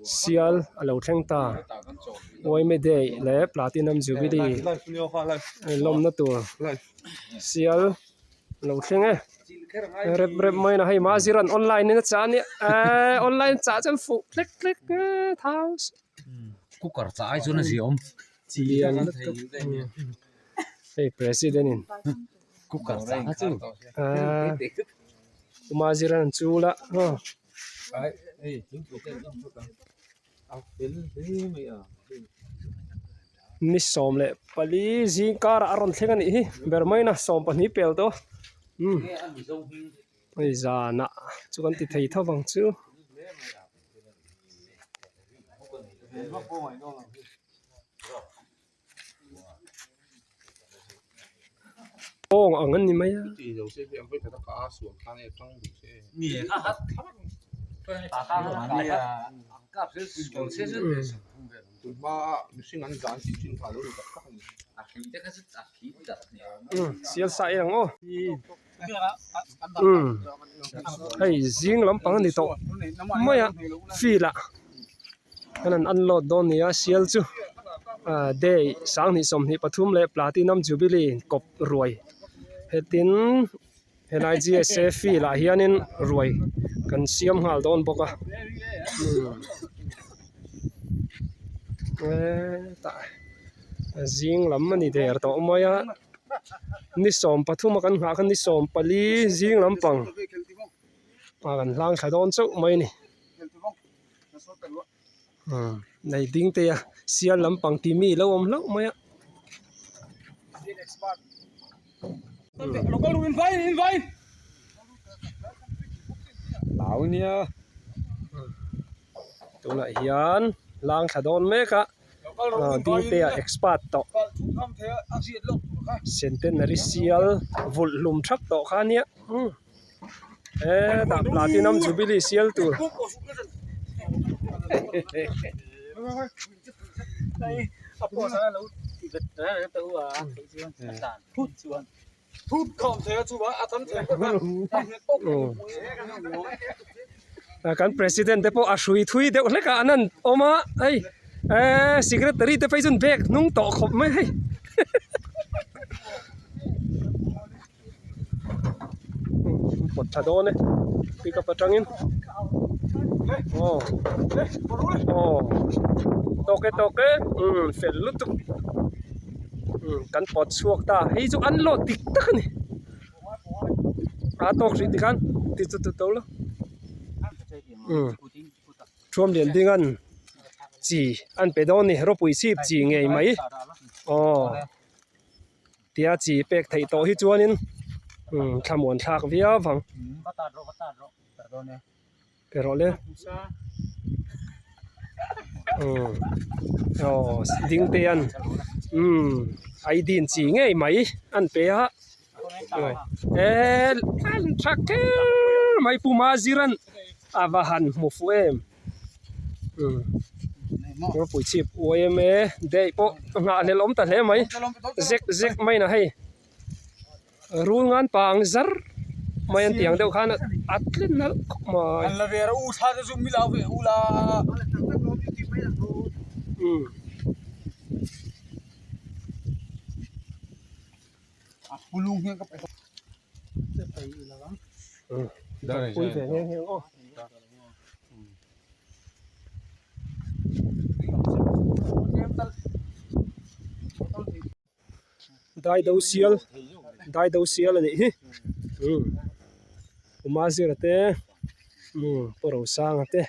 Sial a lo thleng ta Uaime Day leh Platinum Jubilee lawmna tur sial a lo thleng e rep rep mai na hei mahzir an online in a chah a nia eee online chah chuan fuh hlek hlek thau cooker chah ai chuan a ziaawm chian lutuk hei president in cooker chah kha chu eee mahzir an chul a aw. Ni 14 zing karah a rawn thleng a nih hi ber mai na 12 pel tawh umm hei zanah chu kan ti thei tho vang chu. Awng ang an ni mai a. Sial sa eng aw. Hei zing lampang a ni tawh mai a field ah hian an unload dawn a ni a sial chu ah day 2023 leh platinum jubilee kawp ruai hetin helai G S A field ah hianin ruai kan siam nghal dawn bawk a hetah zing lam a ni der tawh mai a. Ni 13 a kan nghah khan ni 14 zing lampang ah kan hlang thla dawn chauh mai a ni. Umm nei ding te a sial lampang tih mi lo awm hlauh mai a. Tunah hian hlang thla dawn mek a. Dingte a expert tawh centenary sial vulh hlum thak tawh kha ania hetah platinum jubilee sial tur Kan president te pawh a hrui thui deuh hlek a an han awm a hei eee secretary te phei chuan bag hnung tawh khawp mai hei pawt tha dawn e pick up atangin aw aw tawk e tawk e umm fel lutuk. Umm kan pawt chhuak ta hei chu an lawt dik tak a ni a tawk hrih tikhan ti chu tu to lo umm thuam lian ding an chi an pe dawn a ni rawpui chhip chi ngei mai aw tia chi pek theih tawh hi chuanin umm thlamuan thlak viau vang. Pe rawh le. Umm aw ding te an umm ai din chi ngei mai an pe a eee an tha kher mai pu Mazir an a va han hmu fuh em umm ropui chhip uai em e daih pawh nghah hlelh awm ta hle mai zek zek mai na hei. Rul ngan pa ang zar mai an tih ang deuh khan a tlin nalh khawp mai. An la ve rawh u thla te chu mi lo ve u la. Umm. A pulung hian ka pe. Umm. Pui ve nghe nghe aw. Daido sial daido sial a nih hi umm Umazira te umm Pu Rosanga te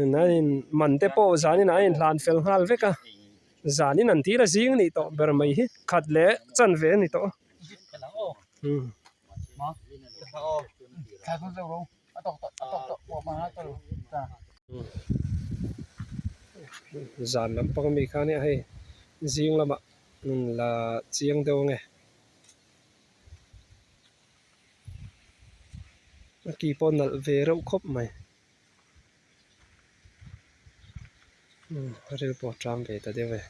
an in man te pawh zanin ah an inhlan fel nghal vek a zanin an tir a zing a nih tawh ber mai hi khat leh chanve a ni tawh a umm. Zan lampang ami kha nia hei zing lamah la chiang deuh ange a ki pawh nalh ve reuh khawp mai a ril pawh a ṭam ve ta deuh e.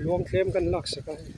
Luang tlem kan lak sak a hei.